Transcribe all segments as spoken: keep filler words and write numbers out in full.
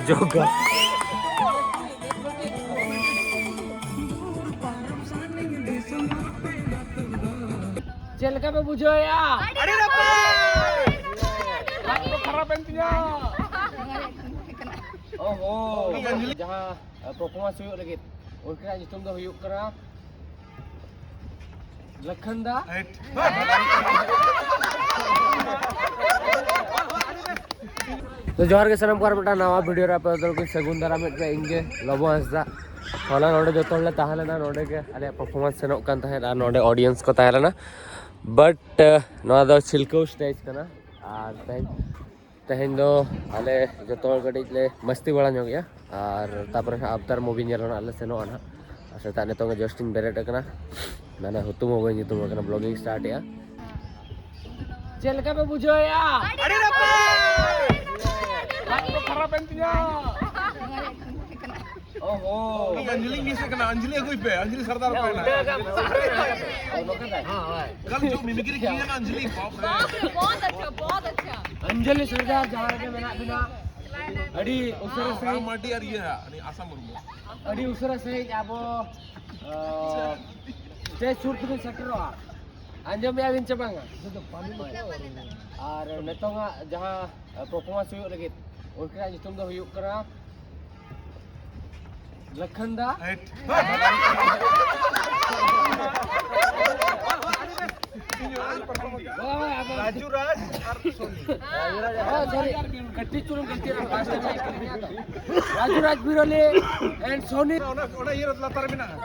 ᱡᱚᱜᱟ᱾ ᱪᱮᱫ ᱞᱮᱠᱟ ᱯᱮ ᱵᱩᱡᱷᱟᱹᱣᱮᱫᱼᱟ? ᱟᱹᱰᱤ ᱱᱟᱯᱟᱭ᱾ ᱞᱟᱡ ᱠᱚ ᱠᱷᱟᱨᱟᱯ ᱮᱱ ᱛᱤᱧᱟ᱾ ᱚᱦᱚ᱾ ᱡᱟᱦᱟᱸ ᱯᱟᱨᱯᱷᱚᱨᱢᱮᱱᱥ ᱦᱩᱭᱩᱜ ᱞᱟᱹᱜᱤᱫ, ᱩᱱᱠᱤᱱᱟᱜ ᱧᱩᱛᱩᱢ ᱫᱚ ᱦᱩᱭᱩᱜ ᱠᱟᱱᱟ ᱞᱟᱠᱷᱟᱱ ᱫᱟ᱾ ᱛᱚ ᱡᱚᱦᱟᱨ ᱜᱮ ᱥᱟᱱᱟᱢ ᱠᱚ, ᱟᱨ ᱢᱤᱫᱴᱟᱝ ᱱᱟᱣᱟ ᱵᱷᱤᱰᱤᱭᱳ ᱨᱮ ᱟᱯᱮ ᱡᱚᱛᱚ ᱠᱚ ᱥᱟᱹᱜᱩᱱ ᱫᱟᱨᱟᱢᱮᱫ ᱯᱮᱭᱟ᱾ ᱤᱧ ᱜᱮ ᱞᱚᱵᱚ ᱦᱟᱸᱥᱫᱟ᱾ ᱦᱚᱞᱟ ᱱᱚᱰᱮ ᱡᱚᱛᱚ ᱦᱚᱲ ᱞᱮ ᱛᱟᱦᱮᱸ ᱞᱮᱱᱟ, ᱱᱚᱰᱮ ᱜᱮ ᱟᱞᱮᱭᱟᱜ ᱯᱟᱨᱯᱷᱚᱨᱢᱮᱱᱥ ᱥᱮᱱᱚᱜ ᱠᱟᱱ ᱛᱟᱦᱮᱸᱫ ᱟᱨ ᱱᱚᱰᱮ ᱚᱰᱤᱭᱮᱱᱥ ᱠᱚ ᱛᱟᱦᱮᱸ ᱞᱮᱱᱟ᱾ ᱵᱟᱴ ᱱᱚᱣᱟ ᱫᱚ ᱪᱷᱤᱞᱠᱟᱹᱣ ᱥᱴᱮᱡᱽ ᱠᱟᱱᱟ᱾ ᱟᱨ ᱛᱮᱦᱮᱧ, ᱛᱮᱦᱮᱧ ᱫᱚ ᱟᱞᱮ ᱡᱚᱛᱚ ᱦᱚᱲ ᱠᱟᱹᱴᱤᱡ ᱞᱮ ᱢᱟᱹᱥᱛᱤ ᱵᱟᱲᱟ ᱧᱚᱜ ᱜᱮᱭᱟ᱾ ᱟᱨ ᱛᱟᱨᱯᱚᱨᱮ ᱦᱟᱸᱜ ᱟᱵᱛᱟᱨ ᱢᱩᱵᱷᱤ ᱧᱮᱞ ᱨᱮᱱᱟᱜ ᱞᱮ ᱥᱮᱱᱚᱜᱼᱟ ᱱᱟᱦᱟᱜ᱾ ᱟᱨ ᱥᱮᱛᱟᱜ ᱱᱤᱛᱚᱝ ᱜᱮ ᱡᱟᱥᱴ ᱤᱧ ᱵᱮᱨᱮᱫ ᱟᱠᱟᱱᱟ, ᱢᱟᱱᱮ ᱦᱩᱛᱩᱢ ᱦᱚᱸ ᱵᱟᱹᱧ ᱦᱩᱛᱩᱢ ᱟᱠᱟᱱᱟ, ᱵᱞᱚᱜᱤᱝ ᱥᱴᱟᱨᱴ ᱮᱜᱼᱟ᱾ ᱪᱮᱫ ᱞᱮᱠᱟ ᱯᱮ ᱵᱩᱡᱷᱟᱹᱣᱮᱫᱼᱟ? ᱟᱹᱰᱤ ᱱᱟᱯᱟᱭ᱾ ᱞᱟᱡ ᱠᱚ ᱠᱷᱟᱨᱟᱯ ᱮᱱ ᱛᱤᱧᱟ᱾ ᱚᱦᱚ᱾ ᱚᱱᱠᱟ ᱟᱧᱡᱚᱞᱤ ᱢᱤᱥ ᱠᱟᱱᱟ, ᱟᱧᱡᱚᱞᱤ ᱟᱹᱜᱩᱭ ᱯᱮ, ᱟᱧᱡᱚᱞᱤ ᱥᱟᱨᱫᱟᱨ ᱯᱮ ᱱᱟ᱾ ᱠᱟᱞ ᱡᱚ ᱢᱤᱢᱤᱠᱨᱤ ᱠᱤᱭᱟ ᱱᱟ ᱟᱧᱡᱚᱞᱤ, ᱵᱟᱯ ᱨᱮ᱾ ᱵᱚᱦᱩᱛ ᱟᱪᱪᱷᱟ, ᱵᱚᱦᱩᱛ ᱟᱪᱪᱷᱟ᱾ ᱟᱧᱡᱚᱞᱤ ᱥᱟᱨᱫᱟᱨ ᱡᱟᱦᱟᱸ ᱨᱮᱜᱮ ᱢᱮᱱᱟᱜ ᱵᱤᱱᱟ, ᱟᱹᱰᱤ ᱩᱥᱟᱹᱨᱟ ᱥᱟᱺᱦᱤᱡ, ᱨᱟᱢ ᱢᱟᱨᱰᱤ ᱟᱨ ᱤᱭᱟᱹ ᱦᱟᱸᱜ, ᱩᱱᱤ ᱟᱥᱟ ᱢᱩᱨᱢᱩ᱾ ᱟᱹᱰᱤ ᱩᱥᱟᱹᱨᱟ ᱥᱟᱺᱦᱤᱡ ᱟᱵᱚ, ᱟᱸ, ᱥᱴᱮᱡᱽ ᱥᱩᱨ ᱛᱮᱵᱤᱱ ᱥᱮᱴᱮᱨᱚᱜᱼᱟ᱾ ᱟᱸᱡᱚᱢᱮᱜᱼᱟ ᱵᱤᱱ ᱪᱮ ᱵᱟᱝᱟ? ᱟᱨ ᱱᱤᱛᱚᱝᱟᱜ ᱡᱟᱦᱟᱸ ᱯᱟᱨᱯᱷᱚᱨᱢᱮᱱᱥ ᱦᱩᱭᱩᱜ ᱞᱟᱹᱜᱤᱫ, ᱩᱱᱠᱤᱱᱟᱜ ᱧᱩᱛᱩᱢ ᱫᱚ ᱦᱩᱭᱩᱜ ᱠᱟᱱᱟ ᱞᱟᱠᱷᱟᱱ ᱫᱟ᱾ ᱦᱮᱴ᱾ ᱦᱳᱭ, ᱟᱵᱚ ᱨᱟᱡᱩ ᱨᱟᱡᱽ ᱟᱨ ᱥᱳᱱᱤ᱾ ᱦᱳᱭ, ᱥᱳᱱᱤ᱾ ᱠᱟᱹᱴᱤᱡ ᱪᱩᱞᱩᱝ ᱜᱟᱹᱞᱛᱤ ᱨᱮ first time Raju Raj ᱵᱤᱨᱚᱞᱤ and ᱥᱳᱱᱤ᱾ ᱚᱱᱟ, ᱚᱱᱟ ᱤᱭᱟᱹ ᱨᱮ ᱞᱟᱛᱟᱨ ᱨᱮ ᱢᱮᱱᱟᱜᱼᱟ᱾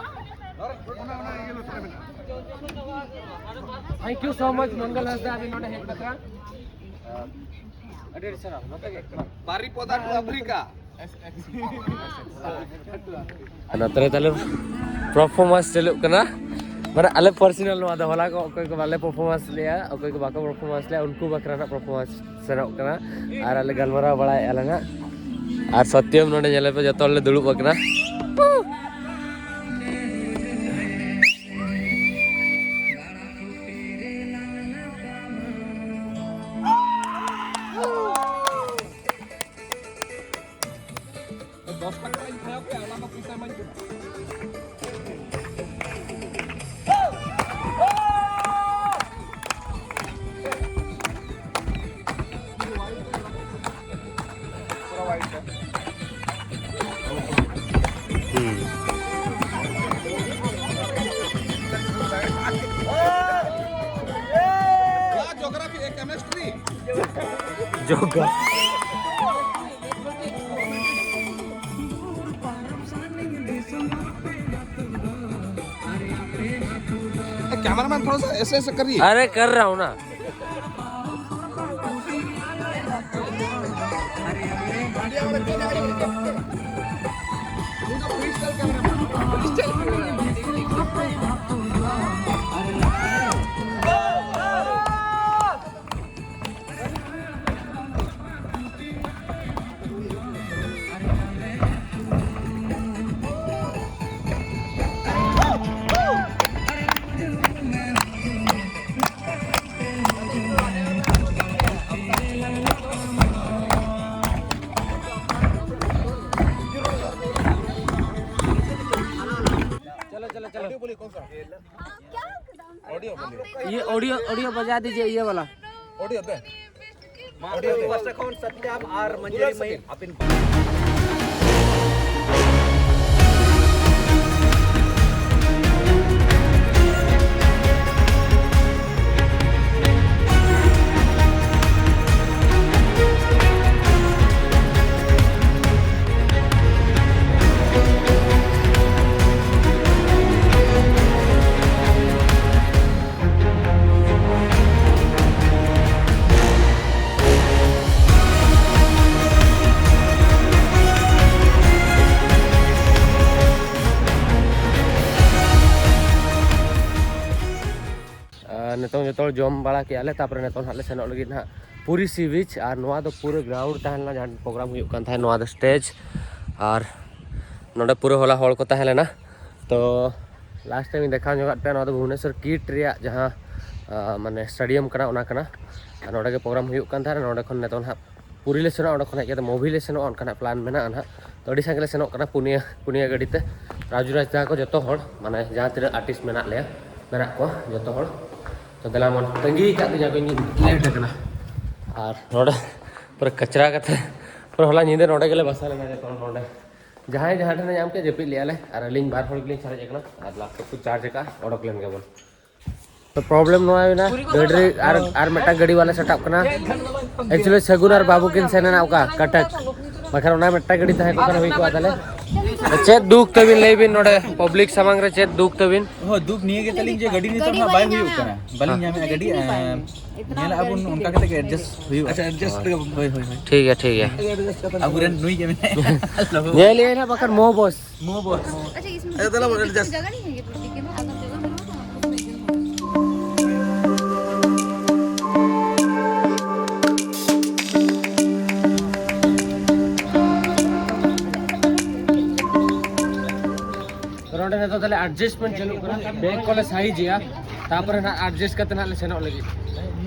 ᱚᱱᱟ, ᱚᱱᱟ ᱤᱭᱟᱹ ᱞᱟᱛᱟᱨ ᱨᱮ ᱢᱮᱱᱟᱜᱼᱟ᱾ Thank you so much, ᱢᱚᱝᱜᱚᱞ ᱦᱟᱸᱥᱫᱟ, ᱟᱹᱵᱤᱱ ᱱᱚᱰᱮ ᱦᱮᱡ ᱵᱟᱠᱷᱨᱟ᱾ ᱟᱹᱰᱤ ᱟᱹᱰᱤ ᱥᱟᱨᱦᱟᱣ᱾ ᱱᱚᱛᱮ ᱜᱮ᱾ ᱵᱟᱨᱤᱯᱚᱫᱟ to ᱟᱯᱷᱨᱤᱠᱟ᱾ ᱱᱚᱛᱮ ᱨᱮ ᱛᱟᱦᱞᱮ ᱯᱟᱨᱯᱷᱚᱨᱢᱮᱱᱥ ᱪᱟᱹᱞᱩᱜ ᱠᱟᱱᱟ᱾ ᱢᱟᱱᱮ ᱟᱞᱮ ᱯᱟᱨᱥᱚᱱᱟᱞ ᱱᱚᱣᱟ ᱫᱚ, ᱦᱚᱞᱟ ᱠᱚ ᱚᱠᱚᱭ ᱠᱚ ᱵᱟᱞᱮ ᱯᱟᱨᱯᱷᱚᱨᱢᱮᱱᱥ ᱞᱮᱜᱼᱟ, ᱚᱠᱚᱭ ᱠᱚ ᱵᱟᱠᱚ ᱯᱟᱨᱯᱷᱚᱨᱢᱮᱱᱥ ᱞᱮᱜᱼᱟ, ᱩᱱᱠᱩ ᱵᱟᱠᱷᱨᱟ ᱨᱮᱱᱟᱜ ᱯᱟᱨᱯᱷᱚᱨᱢᱮᱱᱥ ᱥᱮᱱᱚᱜ ᱠᱟᱱᱟ᱾ ᱟᱨ ᱟᱞᱮ ᱜᱟᱞᱢᱟᱨᱟᱣ ᱵᱟᱲᱟᱭᱮᱫᱼᱟ ᱞᱮ ᱱᱟᱜ᱾ ᱟᱨ ᱥᱚᱛᱭᱚᱢ ᱱᱚᱰᱮ ᱧᱮᱞᱮ ᱯᱮ, ᱡᱚᱛᱚ ᱦᱚᱲ ᱞᱮ ᱫᱩᱲᱩᱵ ᱟᱠᱟᱱᱟ᱾ जोगा। कैमरामैन थोड़ा सा ऐसे ऐसे करिए। अरे, कर रहा हूँ ना। ये ऑडियो, ऑडियो बजा दीजिए, ये वाला। ऑडियो दे। ᱢᱟ ᱛᱚᱵᱮ ᱩᱯᱟᱥᱟ ᱠᱷᱚᱱ ᱥᱟᱛᱭᱟᱢ ᱟᱨ ᱢᱟᱹᱡᱷᱤ ᱢᱟᱹᱭ ᱟᱹᱯᱤᱱ᱾ ᱟᱨ ᱱᱤᱛᱚᱝ ᱡᱚᱛᱚ ᱦᱚᱲ ᱡᱚᱢ ᱵᱟᱲᱟ ᱠᱮᱜᱼᱟ ᱞᱮ, ᱛᱟᱯᱚᱨᱮ ᱱᱤᱛᱚᱝ ᱦᱟᱸᱜ ᱞᱮ ᱥᱮᱱᱚᱜ ᱞᱟᱹᱜᱤᱫ ᱦᱟᱸᱜ ᱯᱩᱨᱤ ᱥᱤ ᱵᱤᱪ᱾ ᱟᱨ ᱱᱚᱣᱟ ᱫᱚ ᱯᱩᱨᱟᱹ ᱜᱨᱟᱣᱩᱱᱰ ᱛᱟᱦᱮᱸ ᱞᱮᱱᱟ, ᱡᱟᱦᱟᱸ ᱯᱨᱳᱜᱨᱟᱢ ᱦᱩᱭᱩᱜ ᱠᱟᱱ ᱛᱟᱦᱮᱸᱫ, ᱱᱚᱣᱟ ᱫᱚ ᱥᱴᱮᱡᱽ᱾ ᱟᱨ ᱱᱚᱰᱮ ᱯᱩᱨᱟᱹ ᱦᱚᱞᱟ ᱦᱚᱲ ᱠᱚ ᱛᱟᱦᱮᱸ ᱞᱮᱱᱟ᱾ ᱛᱚ ᱞᱟᱥᱴ ᱴᱟᱭᱤᱢ ᱤᱧ ᱫᱮᱠᱷᱟᱣ ᱧᱚᱜᱟᱫ ᱯᱮᱭᱟ, ᱱᱚᱣᱟ ᱫᱚ ᱵᱷᱩᱵᱽᱱᱮᱥᱚᱨ ᱠᱤᱴ ᱨᱮᱭᱟᱜ ᱡᱟᱦᱟᱸ, ᱟ, ᱢᱟᱱᱮ ᱥᱴᱮᱰᱤᱭᱟᱢ ᱠᱟᱱᱟ, ᱚᱱᱟ ᱠᱟᱱᱟ᱾ ᱟᱨ ᱱᱚᱰᱮ ᱜᱮ ᱯᱨᱳᱜᱨᱟᱢ ᱦᱩᱭᱩᱜ ᱠᱟᱱ ᱛᱟᱦᱮᱸᱫ᱾ ᱱᱚᱰᱮ ᱠᱷᱚᱱ ᱱᱤᱛᱚᱝ ᱦᱟᱸᱜ ᱯᱩᱨᱤ ᱞᱮ ᱥᱮᱱᱚᱜᱼᱟ, ᱚᱸᱰᱮ ᱠᱷᱚᱱ ᱦᱮᱡ ᱠᱟᱛᱮ ᱢᱩᱵᱷᱤ ᱞᱮ ᱥᱮᱱᱚᱜᱼᱟ, ᱚᱱᱠᱟᱱᱟᱜ ᱯᱞᱟᱱ ᱢᱮᱱᱟᱜᱼᱟ ᱱᱟᱦᱟᱜ᱾ ᱛᱚ ᱟᱹᱰᱤ ᱥᱟᱸᱜᱮ ᱞᱮ ᱥᱮᱱᱚᱜ ᱠᱟᱱᱟ, ᱯᱩᱱᱭᱟᱹ ᱯᱩᱱᱭᱟᱹ ᱜᱟᱹᱰᱤ ᱛᱮ᱾ ᱨᱟᱡᱩ ᱨᱟᱡᱽᱫᱟ ᱠᱚ ᱡᱚᱛᱚ ᱦᱚᱲ, ᱢᱟᱱᱮ ᱡᱟᱦᱟᱸ ᱛᱤᱱᱟᱹᱜ ᱟᱨᱴᱤᱥᱴ ᱢᱮᱱᱟᱜ ᱞᱮᱭᱟ, ᱢᱮᱱᱟᱜ ᱠᱚᱣᱟ ᱡᱚᱛᱚ ᱦᱚᱲ᱾ ᱛᱚ ᱫᱮᱞᱟ ᱢᱚᱱ, ᱛᱟᱺᱜᱤ ᱟᱠᱟᱫ ᱫᱤᱧᱟ ᱠᱚ, ᱤᱧ ᱞᱮᱴ ᱟᱠᱟᱱᱟ᱾ ᱟᱨ ᱱᱚᱰᱮ ᱯᱩᱨᱟᱹ ᱠᱟᱪᱨᱟ ᱠᱟᱛᱮ ᱯᱩᱨᱟᱹ ᱦᱚᱞᱟ ᱧᱤᱫᱟᱹ ᱱᱚᱰᱮ ᱜᱮᱞᱮ ᱵᱟᱥᱟ ᱞᱮᱱᱟ ᱡᱚᱛᱚ ᱦᱚᱲ ᱱᱚᱰᱮ᱾ ᱡᱟᱦᱟᱸᱭ ᱡᱟᱦᱟᱸ ᱴᱷᱮᱱ ᱧᱟᱢ ᱠᱮᱫ, ᱡᱟᱹᱯᱤᱫ ᱞᱮᱜᱼᱟ ᱞᱮ᱾ ᱟᱨ ᱟᱹᱞᱤᱧ ᱵᱟᱨ ᱦᱚᱲ ᱜᱮᱞᱤᱧ ᱥᱟᱨᱮᱡ ᱟᱠᱟᱱᱟ᱾ ᱟᱨ ᱞᱮᱯᱴᱚᱯ ᱠᱚ ᱪᱟᱨᱡᱽ ᱟᱠᱟᱫᱼᱟ, ᱚᱰᱚᱠ ᱞᱮᱱ ᱜᱮᱵᱚᱱ᱾ ᱛᱚ ᱯᱨᱚᱵᱞᱮᱢ ᱱᱚᱣᱟ ᱦᱩᱭᱱᱟ, ᱜᱟᱹᱰᱤ ᱨᱮ ᱟᱨ, ᱟᱨ ᱢᱤᱫᱴᱟᱝ ᱜᱟᱹᱰᱤ ᱵᱟᱞᱮ ᱥᱟᱴᱟᱵ ᱠᱟᱱᱟ᱾ ᱮᱠᱪᱩᱭᱮᱞᱤ ᱥᱟᱹᱜᱩᱱ ᱟᱨ ᱵᱟᱹᱵᱩ ᱠᱤᱱ ᱥᱮᱱ ᱮᱱᱟ ᱚᱠᱟ ᱠᱟᱴᱟᱠ, ᱵᱟᱠᱷᱟᱱ ᱚᱱᱟ ᱢᱤᱫᱴᱟᱝ ᱜᱟᱹᱰᱤ ᱛᱟᱦᱮᱸ ᱠᱚᱜ ᱠᱷᱟᱱ ᱦᱩᱭ ᱠᱚᱜᱼᱟ ᱛᱟᱦᱞᱮ᱾ ᱪᱮᱫ ᱫᱩᱠ ᱛᱟᱹᱵᱤᱱ ᱞᱟᱹᱭ ᱵᱤᱱ ᱱᱚᱰᱮ ᱯᱟᱵᱽᱞᱤᱠ ᱥᱟᱢᱟᱝ ᱨᱮ, ᱪᱮᱫ ᱫᱩᱠ ᱛᱟᱹᱵᱤᱱ? ᱦᱳᱭ, ᱫᱩᱠ ᱱᱤᱭᱟᱹ ᱜᱮ ᱛᱟᱹᱞᱤᱧ ᱡᱮ ᱜᱟᱹᱰᱤ ᱱᱤᱛᱚᱜ ᱜᱟᱹᱰᱤ ᱦᱟᱸᱜ ᱵᱟᱭ ᱵᱟᱞᱮ ᱦᱩᱭᱩᱜ ᱧᱟᱢᱟ᱾ ᱠᱟᱱᱟ, ᱵᱟᱹᱞᱤᱧ ᱧᱟᱢᱮᱫᱼᱟ ᱜᱟᱹᱰᱤ᱾ ᱮᱸ, ᱧᱮᱞ ᱟᱵᱚᱱ ᱚᱱᱠᱟ ᱠᱟᱛᱮ ᱜᱮ ᱮᱰᱡᱟᱥᱴ ᱦᱩᱭᱩᱜᱼᱟ᱾ ᱟᱪᱪᱷᱟ, ᱮᱰᱡᱟᱥᱴ ᱨᱮᱜᱮ ᱵᱚᱱ ᱦᱳᱭ, ᱦᱳᱭ, ᱦᱳᱭ᱾ ᱴᱷᱤᱠ ᱜᱮᱭᱟ, ᱴᱷᱤᱠ ᱜᱮᱭᱟ᱾ ᱟᱵᱚᱨᱮᱱ ᱱᱩᱭ ᱜᱮ ᱢᱮᱱᱟᱭᱟ᱾ ᱧᱮᱞ ᱮᱭᱟᱭ ᱱᱟᱜ ᱵᱟᱠᱷᱟᱱ ᱢᱳ ᱵᱚᱥ᱾ ᱢᱳ ᱵᱚᱥ᱾ अच्छा, इसमें अच्छा, चलो, पीछे एडजस्ट। जगह नहीं है ये पीछे के ना, अगर जगह मिला तो हम उसमें एडजस्ट कर लेंगे। ᱱᱚᱰᱮ ᱱᱤᱛᱚᱜ ᱛᱟᱦᱞᱮ ᱮᱰᱡᱟᱥᱴᱢᱮᱱᱴ ᱪᱟᱹᱞᱩᱜ ᱠᱟᱱᱟ, ᱵᱮᱜᱽ ᱠᱚᱞᱮ ᱥᱟᱭᱤᱡᱽ ᱮᱜᱼᱟ, ᱛᱟᱨᱯᱚᱨᱮ ᱱᱟᱜ ᱮᱰᱡᱟᱥᱴ ᱠᱟᱛᱮ ᱱᱟᱜ ᱞᱮ ᱥᱮᱱᱚᱜ ᱞᱟᱹᱜᱤᱫ᱾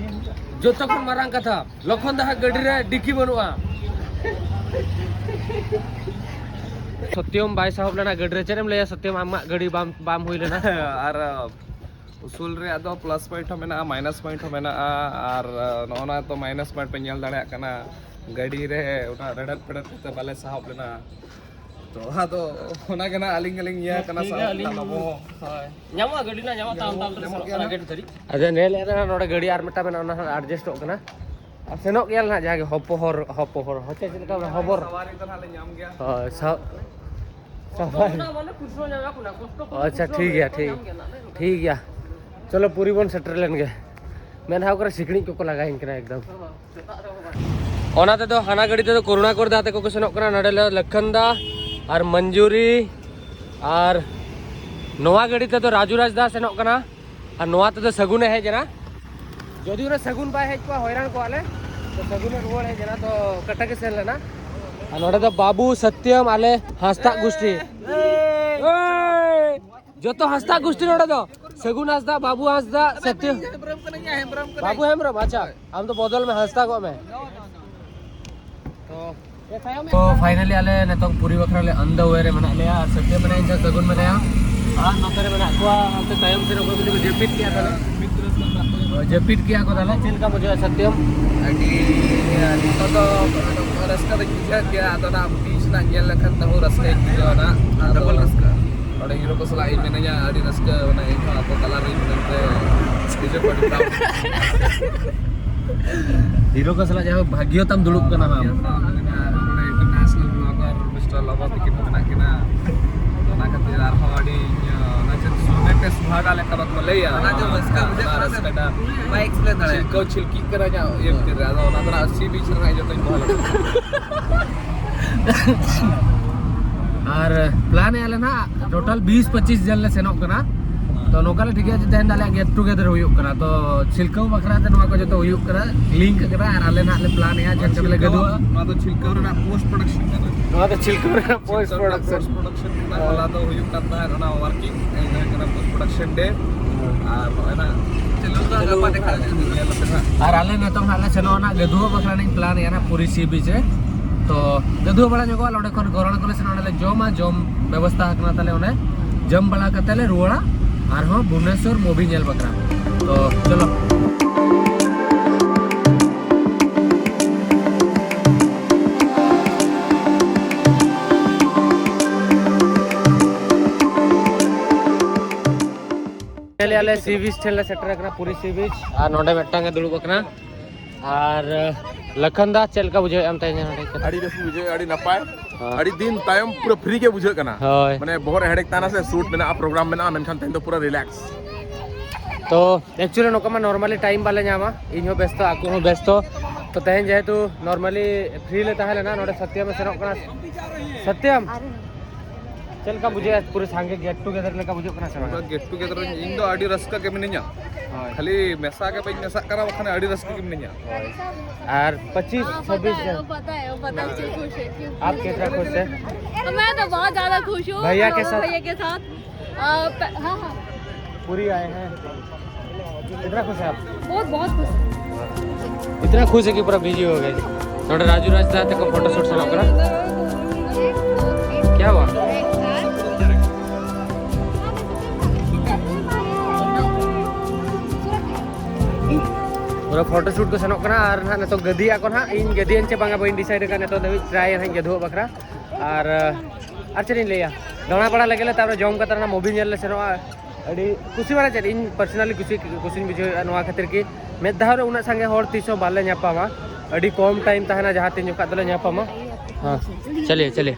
ᱡᱚᱛᱚ ᱠᱷᱚᱱ ᱢᱟᱨᱟᱝ ᱠᱟᱛᱷᱟ, ᱞᱚᱠᱷᱚᱱ ᱫᱟ ᱦᱟᱜ ᱜᱟᱹᱰᱤ ᱨᱮ ᱰᱤᱠᱤ ᱵᱟᱹᱱᱩᱜᱼᱟ᱾ ᱥᱚᱛᱭᱚᱢ ᱵᱟᱭ ᱥᱟᱦᱚᱵ ᱞᱮᱱᱟ ᱜᱟᱹᱰᱤ ᱨᱮ᱾ ᱪᱮᱫ ᱮᱢ ᱞᱟᱹᱭᱟ ᱥᱚᱛᱭᱚᱢ, ᱟᱢᱟᱜ ᱜᱟᱹᱰᱤ ᱵᱟᱢ, ᱵᱟᱢ ᱦᱩᱭ ᱞᱮᱱᱟ? ᱟᱨ ᱩᱥᱩᱞ ᱨᱮᱭᱟᱜ ᱫᱚ ᱯᱞᱟᱥ ᱯᱚᱭᱮᱱᱴ ᱦᱚᱸ ᱢᱮᱱᱟᱜᱼᱟ, ᱢᱟᱭᱱᱟᱥ ᱯᱚᱭᱮᱱᱴ ᱦᱚᱸ ᱢᱮᱱᱟᱜᱼᱟ᱾ ᱟᱨ ᱱᱚᱜᱼᱚ ᱱᱚᱣᱟ ᱫᱚ ᱢᱟᱭᱱᱟᱥ ᱯᱚᱭᱮᱱᱴ ᱯᱮ ᱧᱮᱞ ᱫᱟᱲᱮᱭᱟᱜ ᱠᱟᱱᱟ, ᱜᱟᱹᱰᱤ ᱨᱮ ᱚᱱᱟ ᱨᱮᱲᱮᱫ ᱯᱮᱲᱮᱫ ᱠᱟᱛᱮ ᱵᱟᱞᱮ ᱥᱟᱦᱚᱵ ᱞᱮᱱᱟ᱾ ᱛᱚ ᱟᱫᱚ ᱚᱱᱟ ᱜᱮ ᱱᱟᱜ ᱟᱹᱞᱤᱧ ᱜᱮᱞᱤᱧ ᱤᱭᱟᱹ ᱠᱟᱱᱟ, ᱴᱷᱤᱠ ᱜᱮᱭᱟ, ᱥᱟᱦᱚᱵ ᱟᱹᱞᱤᱧ ᱠᱟᱱᱟ ᱵᱚ᱾ ᱦᱳᱭ᱾ ᱧᱟᱢᱚᱜᱼᱟ, ᱜᱟᱹᱰᱤ ᱨᱮᱱᱟᱜ ᱧᱟᱢᱚᱜᱼᱟ, ᱛᱟᱲᱟᱢ ᱛᱟᱲᱟᱢ ᱛᱮ ᱧᱟᱢᱚᱜ ᱥᱮᱱᱚᱜ ᱜᱮᱭᱟ ᱠᱟᱱᱟ ᱱᱟᱜ᱾ ᱜᱟᱹᱰᱤ ᱫᱷᱟᱹᱨᱤᱡ᱾ ᱟᱫᱚ ᱧᱮᱞᱮᱫ ᱨᱮᱦᱚᱸ ᱱᱚᱰᱮ ᱜᱟᱹᱰᱤ ᱟᱨ ᱢᱤᱫᱴᱟᱝ ᱢᱮᱱᱟᱜᱼᱟ, ᱚᱱᱟ ᱦᱚᱸ ᱮᱰᱡᱟᱥᱴᱚᱜ ᱠᱟᱱᱟ᱾ ᱟᱨ ᱥᱮᱱᱚᱜ ᱜᱮᱭᱟᱞᱮ ᱱᱟᱜ ᱡᱟᱦᱟᱸ ᱜᱮ ᱦᱚᱯᱚᱦᱚᱨ, ᱦᱚᱯᱚᱦᱚᱨ, ᱦᱚᱪᱚ ᱪᱮᱫ ᱞᱮᱠᱟ ᱦᱚᱵᱚᱨ? ᱥᱟᱣᱟᱨᱤ ᱫᱚ ᱱᱟᱜ ᱞᱮ ᱧᱟᱢ ᱜᱮᱭᱟ᱾ ᱦᱳᱭ, ᱥᱟ-, ᱥᱟᱣᱟᱨᱤ᱾ ᱚᱱᱟ ᱢᱟᱱᱮ ᱠᱩᱥᱤ ᱧᱟᱢ ᱠᱟᱱᱟ, ᱠᱚᱥᱴᱚ ᱠᱚ ᱟᱪᱪᱷᱟ, ᱠᱩᱥᱤ ᱴᱷᱤᱠ ᱜᱮᱭᱟ, ᱧᱟᱢ ᱴᱷᱤᱠ, ᱜᱮᱭᱟ ᱱᱟᱜ᱾ ᱴᱷᱤᱠ ᱜᱮᱭᱟ᱾ ᱪᱚᱞᱚ, ᱯᱩᱨᱤ ᱵᱚᱱ ᱥᱮᱴᱮᱨ ᱞᱮᱱ ᱜᱮ᱾ ᱢᱮᱫᱦᱟ ᱠᱚᱨᱮ ᱥᱤᱠᱲᱤᱡ ᱠᱚᱠᱚ ᱞᱟᱜᱟᱭᱤᱧ ᱠᱟᱱᱟ ᱮᱠᱫᱚᱢ᱾ ᱚᱱᱟ ᱛᱮᱫᱚ ᱦᱟᱱᱟ ᱜᱟᱹᱰᱤ ᱛᱮᱫᱚ ᱠᱚᱨᱩᱬᱟ ᱠᱚᱨ ᱫᱟ ᱛᱟᱠᱚ ᱠᱚ ᱥᱮᱱᱚᱜ ᱠᱟᱱᱟ, ᱱᱚᱰᱮ ᱞᱮ ᱞᱚᱠᱠᱷᱚᱱ ᱫᱟ ᱟᱨ ᱢᱚᱧᱡᱩᱨᱤ, ᱟᱨ ᱱᱚᱣᱟ ᱜᱟᱹᱰᱤ ᱛᱮᱫᱚ ᱨᱟᱡᱩ ᱨᱟᱡᱽ ᱫᱟ ᱥᱮᱱᱚᱜ ᱠᱟᱱᱟ, ᱟᱨ ᱱᱚᱣᱟ ᱛᱮᱫᱚ ᱥᱟᱹᱜᱩᱱᱮ ᱦᱮᱡ ᱮᱱᱟ᱾ ᱡᱩᱫᱤ ᱚᱱᱟ ᱥᱟᱹᱜᱩᱱ ᱵᱟᱭ ᱦᱮᱡ ᱠᱚᱜᱼᱟ, ᱦᱚᱭᱨᱟᱱ ᱠᱚᱜᱼᱟ ᱞᱮ᱾ ᱛᱚ ᱥᱟᱹᱜᱩᱱᱮ ᱨᱩᱣᱟᱹᱲ ᱦᱮᱡ ᱮᱱᱟ, ᱛᱚ ᱠᱟᱴᱟ ᱜᱮ ᱥᱮᱱ ᱞᱮᱱᱟ᱾ ᱟᱨ ᱱᱚᱰᱮ ᱫᱚ ᱵᱟᱹᱵᱩ, ᱥᱚᱛᱭᱚᱢ, ᱟᱞᱮ ᱦᱟᱸᱥᱫᱟᱜ ᱜᱩᱥᱴᱤ᱾ ᱮᱭ! ᱡᱚᱛᱚ ᱦᱟᱸᱥᱫᱟ ᱜᱩᱥᱴᱤ ᱱᱚᱰᱮ ᱫᱚ᱾ ᱥᱟᱹᱜᱩᱱ ᱦᱟᱸᱥᱫᱟ, ᱵᱟᱹᱵᱩ ᱦᱟᱸᱥᱫᱟ, ᱥᱟᱛᱭᱚ᱾ ᱦᱮᱢᱵᱨᱚᱢ ᱠᱟᱹᱱᱟᱹᱧ, ᱦᱮᱢᱵᱨᱚᱢ ᱠᱟᱹᱱᱟᱹᱧ᱾ ᱵᱟᱹᱵᱩ ᱦᱮᱢᱵᱨᱚᱢ, ᱟᱪᱪᱷᱟ᱾ ᱟᱢ ᱫᱚ ᱵᱚᱫᱚᱞ ᱢᱮ, ᱦᱟᱸᱥᱫᱟ ᱠᱚᱜ ᱢᱮ᱾ ᱛᱚ, ᱛᱚ, finally ᱟᱞᱮ ᱱᱤᱛᱚᱝ ᱯᱩᱨᱤ ᱵᱟᱠᱷᱨᱟ ᱞᱮ on the way ᱨᱮ ᱢᱮᱱᱟᱜ ᱞᱮᱭᱟ᱾ ᱟᱨ ᱥᱟᱛᱭᱚ ᱢᱮᱱᱟᱭᱟ, ᱤᱧ ᱥᱟᱶ ᱥᱟᱹᱜᱩᱱ ᱢᱮᱱᱟᱭᱟ᱾ ᱟᱨ ᱱᱚᱛᱮ ᱨᱮ ᱢᱮᱱᱟᱜ ᱠᱚᱣᱟ, ᱦᱟᱱᱛᱮ ᱛᱟᱭᱚᱢ ᱥᱮᱫ ᱨᱮ ᱚᱠᱚᱭ ᱠᱚ ᱡᱟᱹᱯᱤᱫ ᱠᱮᱜᱼᱟ ᱛᱟᱦᱞᱮ? ᱡᱟᱹᱯᱤᱫ ᱠᱮᱜᱼᱟ ᱠᱚ ᱛᱟᱦᱞᱮ, ᱪᱮᱫ ᱞᱮᱠᱟ ᱵᱩᱡᱷᱟᱹᱜᱼᱟ ᱥᱟᱛᱭᱚᱢ? ᱟᱹᱰᱤ, ᱱᱤᱛᱚᱜ ᱫᱚ ᱨᱟᱹᱥᱠᱟᱹ ᱫᱚᱧ ᱵᱩᱡᱷᱟᱹᱣ ᱜᱮᱭᱟ, ᱟᱫᱚ ᱚᱱᱟ beach ᱨᱮᱱᱟᱜ ᱧᱮᱞ ᱞᱮᱠᱷᱟᱱ ᱛᱟᱹᱦᱩ ᱨᱟᱹᱥᱠᱟᱹᱧ ᱵᱩᱡᱷᱟᱹᱣᱟ ᱱᱟᱜ᱾ ᱟᱫᱚ ᱰᱚᱵᱚᱞ ᱨᱟᱹᱥᱠᱟᱹ᱾ ᱚᱸᱰᱮ ᱦᱤᱨᱳ ᱠᱚ ᱥᱟᱞᱟᱜ ᱤᱧ ᱢᱤᱱᱟᱹᱧᱟ, ᱟᱹᱰᱤ ᱨᱟᱹᱥᱠᱟᱹ, ᱢᱟᱱᱮ ᱤᱧ ᱦᱚᱸ ᱟᱠᱚ ᱛᱟᱞᱟ ᱨᱮᱧ ᱢᱮᱱᱛᱮ ᱱᱤᱡᱮ ᱠᱚ ᱟᱹᱰᱤ proud᱾ ᱦᱤᱨᱳ ᱠᱚ ᱥᱟᱞᱟᱜ ᱡᱟᱭᱦᱳᱠ ᱵᱷᱟᱜᱽᱭᱚ ᱛᱟᱢ ᱫᱩᱲᱩᱵ ᱠᱟᱱᱟ ᱟᱢ᱾ ᱟᱨ ᱱᱚᱰᱮ ᱤᱱᱴᱟᱨᱱᱮᱥᱱᱟᱞ ᱵᱞᱚᱜᱟᱨ ᱢᱤᱥᱴᱟᱨ ᱞᱟᱵᱟ ᱛᱟᱹᱠᱤᱱ ᱦᱚᱸ ᱢᱮᱱᱟᱜ ᱠᱤᱱᱟ᱾ ᱚᱱᱟ ᱠᱷᱟᱹᱛᱤᱨ ᱟᱨᱦᱚᱸ ᱟᱹᱰᱤ, ᱤᱧ, ᱚᱱᱟ ᱪᱮᱫ ᱥᱩᱱᱮ ᱯᱮ ᱥᱩᱦᱟᱜᱟ ᱞᱮᱠᱟ ᱵᱟᱠᱚ ᱞᱟᱹᱭᱟ, ᱚᱱᱟ ᱡᱮ ᱨᱟᱹᱥᱠᱟᱹ ᱵᱩᱡᱷᱟᱹᱜ ᱚᱱᱟ ᱠᱟᱱᱟ ᱥᱮ ᱨᱟᱹᱥᱠᱟᱹ ᱴᱟᱜ ᱵᱟᱭ ᱮᱠᱥᱯᱞᱮᱱ ᱫᱟᱲᱮᱭᱟᱜ ᱪᱷᱤᱞᱠᱟᱹᱣ ᱪᱷᱤᱞᱠᱤᱜ ᱠᱟᱱᱟ ᱤᱧᱟᱹᱜ ᱤᱭᱟᱹ ᱵᱷᱤᱛᱤᱨ ᱨᱮ᱾ ᱟᱫᱚ ᱚᱱᱟ ᱫᱚ ᱥᱤ ᱵᱤᱪ ᱨᱮᱱᱟᱜ ᱡᱚᱛᱚᱧ ᱵᱚᱦᱟᱞ ᱠᱟᱱᱟ᱾ ᱟᱨ ᱯᱞᱟᱱ ᱮᱫᱼᱟ ᱞᱮ ᱱᱟᱦᱟᱜ ᱴᱳᱴᱟᱞ ᱵᱤᱥ ᱯᱚᱸᱪᱤᱥ ᱡᱚᱱ ᱞᱮ ᱥᱮᱱᱚᱜ ᱠᱟᱱᱟ᱾ ᱛᱚ ᱱᱚᱝᱠᱟ ᱞᱮ ᱴᱷᱤᱠᱟᱹᱭᱟ ᱡᱮ ᱛᱮᱦᱮᱧ ᱫᱚ ᱟᱞᱮᱭᱟᱜ ᱜᱮᱴ ᱴᱩᱜᱮᱫᱟᱨ ᱦᱩᱭᱩᱜ ᱠᱟᱱᱟ᱾ ᱛᱚ ᱪᱷᱤᱞᱠᱟᱹᱣ ᱵᱟᱠᱷᱨᱟ ᱛᱮ ᱱᱚᱣᱟ ᱠᱚ ᱡᱚᱛᱚ ᱦᱩᱭᱩᱜ ᱠᱟᱱᱟ, ᱞᱤᱝᱠ ᱠᱟᱱᱟ᱾ ᱟᱨ ᱟᱞᱮ ᱱᱟᱦᱟᱜ ᱞᱮ ᱯᱞᱟᱱ ᱮᱫᱼᱟ ᱪᱮᱫ ᱞᱮᱠᱟ ᱞᱮ ᱜᱟᱹᱫᱩᱜᱼᱟ᱾ ᱱᱚᱣᱟ ᱫᱚ ᱪᱷᱤᱞᱠᱟᱹᱣ ᱨᱮᱱᱟᱜ ᱯᱳᱥᱴ ᱯᱨᱚᱰᱟᱠᱥᱚᱱ ᱠᱟᱱᱟ᱾ ᱱᱚᱣᱟ ᱫᱚ ᱪᱷᱤᱞᱠᱟᱹᱣ ᱨᱮᱱᱟᱜ ᱯᱳᱥᱴ ᱪᱷᱤᱞᱠᱟᱹᱣ ᱨᱮᱱᱟᱜ ᱯᱨᱚᱰᱟᱠᱥᱚᱱ᱾ ᱯᱳᱥᱴ ᱯᱨᱚᱰᱟᱠᱥᱚᱱ ᱠᱟᱱᱟ᱾ ᱦᱚᱞᱟ ᱫᱚ ᱦᱩᱭᱩᱜ ᱠᱟᱱ ᱛᱟᱦᱮᱸᱫ ᱚᱱᱟ ᱣᱟᱨᱠᱤᱝ, ᱛᱮᱦᱮᱧ ᱫᱚ ᱦᱩᱭᱩᱜ ᱠᱟᱱᱟ ᱯᱨᱚᱰᱟᱠᱥᱚᱱ ᱰᱮ᱾ ᱟᱨ ᱱᱚᱜᱼᱚᱭ ᱱᱟᱜ ᱪᱟᱹᱞᱩ ᱠᱟᱜ ᱜᱟᱯᱟ ᱫᱮᱠᱷᱟ ᱦᱩᱭᱩᱜᱼᱟ᱾ ᱧᱮᱞ ᱟᱯᱮ ᱱᱟᱜ᱾ ᱟᱨ ᱟᱞᱮ ᱱᱤᱛᱚᱝ ᱱᱟᱜ ᱞᱮ ᱥᱮᱱᱚᱜᱼᱟ ᱱᱟᱜ ᱜᱟᱹᱫᱩᱣᱟᱹ ᱵᱟᱠᱷᱨᱟ ᱞᱤᱧ ᱯᱞᱟᱱ ᱮᱫᱼᱟ ᱱᱟᱜ ᱯᱩᱨᱤ ᱥᱤ ᱵᱤᱪ ᱨᱮ᱾ ᱛᱚ ᱜᱟᱹᱫᱩᱣᱟᱹ ᱵᱟᱲᱟ ᱧᱚᱜᱚᱜᱼᱟ, ᱚᱸᱰᱮ ᱠᱷᱚᱱ ᱜᱚᱨᱚᱲ ᱠᱚᱞᱮ ᱥᱮᱱᱚᱜᱼᱟ, ᱚᱸᱰᱮ ᱞᱮ ᱡᱚᱢᱟ, ᱡᱚᱢ ᱵᱮᱵᱚᱥᱛᱷᱟ ᱟᱠᱟᱱᱟ ᱛᱟᱞᱮ ᱚᱸᱰᱮ᱾ ᱡᱚᱢ ᱵᱟᱲᱟ ᱠᱟᱛᱮ ᱞᱮ ᱨᱩᱣᱟᱹᱲᱟ ᱟᱨᱦᱚᱸ ᱵᱷᱩᱵᱽᱱᱮᱥᱚᱨ ᱢᱩᱵᱷᱤ ᱧᱮᱞ ᱵᱟᱠᱷᱨᱟ᱾ ᱛᱚ ᱪᱚᱞᱚ᱾ ᱪᱮᱞᱮ ᱟᱞᱮ ᱥᱤ ᱵᱤᱪ ᱴᱷᱮᱱ ᱞᱮ ᱥᱮᱴᱮᱨ ᱟᱠᱟᱱᱟ, ᱯᱩᱨᱤ ᱥᱤ ᱵᱤᱪ᱾ ᱟᱨ ᱱᱚᱰᱮ ᱢᱤᱫᱴᱟᱝ ᱮ ᱫᱩᱲᱩᱵ ᱟᱠᱟᱱᱟ᱾ ᱟᱨ ᱞᱚᱠᱷᱚᱱ ᱫᱟ, ᱪᱮᱫ ᱞᱮᱠᱟ ᱵᱩᱡᱷᱟᱹᱣᱮᱫ ᱟᱢ ᱛᱮᱦᱮᱧ ᱱᱚᱰᱮ? ᱟᱹᱰᱤ ᱵᱮᱥ ᱵᱩᱡᱷᱟᱹᱣ, ᱟᱹᱰᱤ ᱱᱟᱯᱟᱭ᱾ ᱦᱳᱭ᱾ ᱟᱹᱰᱤ ᱫᱤᱱ ᱛᱟᱭᱚᱢ ᱯᱩᱨᱟᱹ ᱯᱷᱨᱤ ᱜᱮ ᱵᱩᱡᱷᱟᱹᱜ ᱠᱟᱱᱟ᱾ ᱦᱳᱭ᱾ ᱢᱟᱱᱮ ᱵᱚᱦᱚᱜ ᱨᱮ ᱦᱮᱰᱮᱠ ᱛᱟᱦᱮᱱᱟ ᱥᱮ, ᱥᱩᱴ ᱢᱮᱱᱟᱜᱼᱟ, ᱯᱨᱳᱜᱨᱟᱢ ᱢᱮᱱᱟᱜᱼᱟ, ᱢᱮᱱᱠᱷᱟᱱ ᱛᱮᱦᱮᱧ ᱫᱚ ᱯᱩᱨᱟᱹ ᱨᱤᱞᱮᱠᱥ᱾ ᱛᱚ ᱮᱠᱪᱩᱭᱮᱞᱤ ᱱᱚᱝᱠᱟ ᱢᱟ ᱱᱚᱨᱢᱟᱞᱤ ᱴᱟᱭᱤᱢ ᱵᱟᱞᱮ ᱧᱟᱢᱟ, ᱤᱧ ᱦᱚᱸ ᱵᱮᱥᱛᱚ, ᱟᱠᱚ ᱦᱚᱸ ᱵᱮᱥᱛᱚ᱾ ᱛᱚ ᱛᱮᱦᱮᱧ ᱡᱮᱦᱮᱛᱩ ᱱᱚᱨᱢᱟᱞᱤ ᱯᱷᱨᱤ ᱞᱮ ᱛᱟᱦᱮᱸ ᱞᱮᱱᱟ, ᱱᱚᱰᱮ ᱥᱚᱛᱭᱟᱢ ᱮ ᱥᱮᱱᱚᱜ ᱠᱟᱱᱟ᱾ ᱥᱚᱛᱭᱟᱢ, ᱪᱮᱫ ᱞᱮᱠᱟ ᱵᱩᱡᱷᱟᱹᱜᱼᱟ? ᱯᱩᱨᱟᱹ ᱥᱟᱸᱜᱮ ᱜᱮᱴ ᱴᱩᱜᱮᱫᱟᱨ ᱞᱮᱠᱟ ᱵᱩᱡᱷᱟᱹᱜ ᱠᱟᱱᱟ ᱥᱮ ᱵᱟᱝ? ᱯᱩᱨᱟᱹ ᱜᱮᱴ ᱴᱩᱜᱮᱫᱟᱨ ᱤᱧ ᱫᱚ ᱟᱹᱰᱤ ᱨᱟᱹᱥᱠᱟᱹ ᱜᱮ ᱢᱤᱱᱟᱹᱧᱟ᱾ ᱦᱳᱭ᱾ ᱠᱷᱟᱹᱞᱤ ᱢᱮᱥᱟ ᱜᱮ ᱵᱟᱹᱧ ᱢᱮᱥᱟᱜ ᱠᱟᱱᱟ, ᱵᱟᱠᱷᱟᱱ ᱟᱹᱰᱤ ᱨᱟᱹᱥᱠᱟᱹ ᱜᱮ ᱢᱤᱱᱟᱹᱧᱟ᱾ ᱟᱨ ᱯᱚᱸᱪᱤᱥ ᱦᱟᱸ, ᱯᱚᱛᱟ ᱪᱷᱟᱵᱵᱤᱥ ᱦᱮ, ᱡᱚᱱ᱾ ᱯᱚᱛᱟ ᱦᱮ, ᱯᱚᱛᱟ ᱦᱮ, ᱠᱤᱛᱱᱟ ᱠᱷᱩᱥ ᱦᱮ, ᱠᱤᱛᱱᱟ ᱟᱯ ᱠᱤᱛᱱᱟ ᱠᱷುશ ᱦೆ? मैं तो बहुत ज्यादा खुश हूँ भैया के साथ। भैया के साथ। आ, प-, हाँ, हाँ। पूरी आए हैं। कितना खुश है आप? बहुत, बहुत खुश। इतना खुश है कि पूरा बिजी हो गए। ᱱᱚᱰᱮ ᱨᱟᱡᱩ ᱨᱟᱡᱽ ᱫᱟ ᱛᱟᱠᱚ ᱯᱷᱳᱴᱳ ᱥᱩᱴ ᱥᱮᱱᱚᱜ ᱠᱟᱱᱟ᱾ क्या हुआ? ᱯᱩᱨᱟᱹ ᱯᱷᱳᱴᱳ ᱥᱩᱴ ᱠᱚ ᱥᱮᱱᱚᱜ ᱠᱟᱱᱟ᱾ ᱟᱨ ᱱᱟᱦᱟᱜ ᱱᱤᱛᱚᱜ ᱜᱟᱹᱫᱤᱭᱟᱜ ᱠᱚ ᱱᱟᱦᱟᱜ ᱤᱧ ᱜᱟᱹᱫᱤᱭᱟᱹᱧ ᱪᱮ ᱵᱟᱝᱟ ᱵᱟᱹᱧ ᱰᱤᱥᱟᱭᱤᱰ ᱟᱠᱟᱫ ᱱᱤᱛᱚᱜ ᱫᱷᱟᱹᱵᱤᱡ᱾ ᱴᱨᱟᱭ ᱱᱟᱦᱟᱜ ᱤᱧ ᱜᱟᱹᱫᱩᱣᱟᱜ ᱵᱟᱠᱷᱨᱟ᱾ ᱟᱨ ᱟᱨ ᱪᱮᱫ ᱤᱧ ᱞᱟᱹᱭᱟ, ᱫᱟᱬᱟ ᱵᱟᱲᱟ ᱞᱮᱜᱮ ᱞᱮ, ᱛᱟᱨᱯᱚᱨᱮ ᱡᱚᱢ ᱠᱟᱛᱮ ᱱᱟᱦᱟᱜ ᱢᱩᱵᱷᱤ ᱧᱮᱞ ᱞᱮ ᱥᱮᱱᱚᱜᱼᱟ᱾ ᱟᱹᱰᱤ ᱠᱩᱥᱤ ᱢᱟᱱᱮ ᱪᱮᱫ, ᱤᱧ personally ᱠᱩᱥᱤ, ᱠᱩᱥᱤᱧ ᱵᱩᱡᱷᱟᱹᱣᱮᱫᱼᱟ ᱱᱚᱣᱟ ᱠᱷᱟᱹᱛᱤᱨ ᱠᱤ ᱢᱤᱫ ᱫᱷᱟᱣ ᱨᱮ ᱩᱱᱟᱹᱜ ᱥᱟᱸᱜᱮ ᱦᱚᱲ ᱛᱤᱥ ᱦᱚᱸ ᱵᱟᱞᱮ ᱧᱟᱯᱟᱢᱟ᱾ ᱟᱹᱰᱤ ᱠᱚᱢ time ᱛᱟᱦᱮᱱᱟ ᱡᱟᱦᱟᱸ ᱛᱤᱱ ᱡᱚᱠᱷᱟᱡ ᱫᱚᱞᱮ ᱧᱟᱯᱟᱢᱟ᱾ ᱦᱮᱸ, ᱪᱟᱞᱤᱭᱮ, ᱪᱟᱞᱤᱭᱮ᱾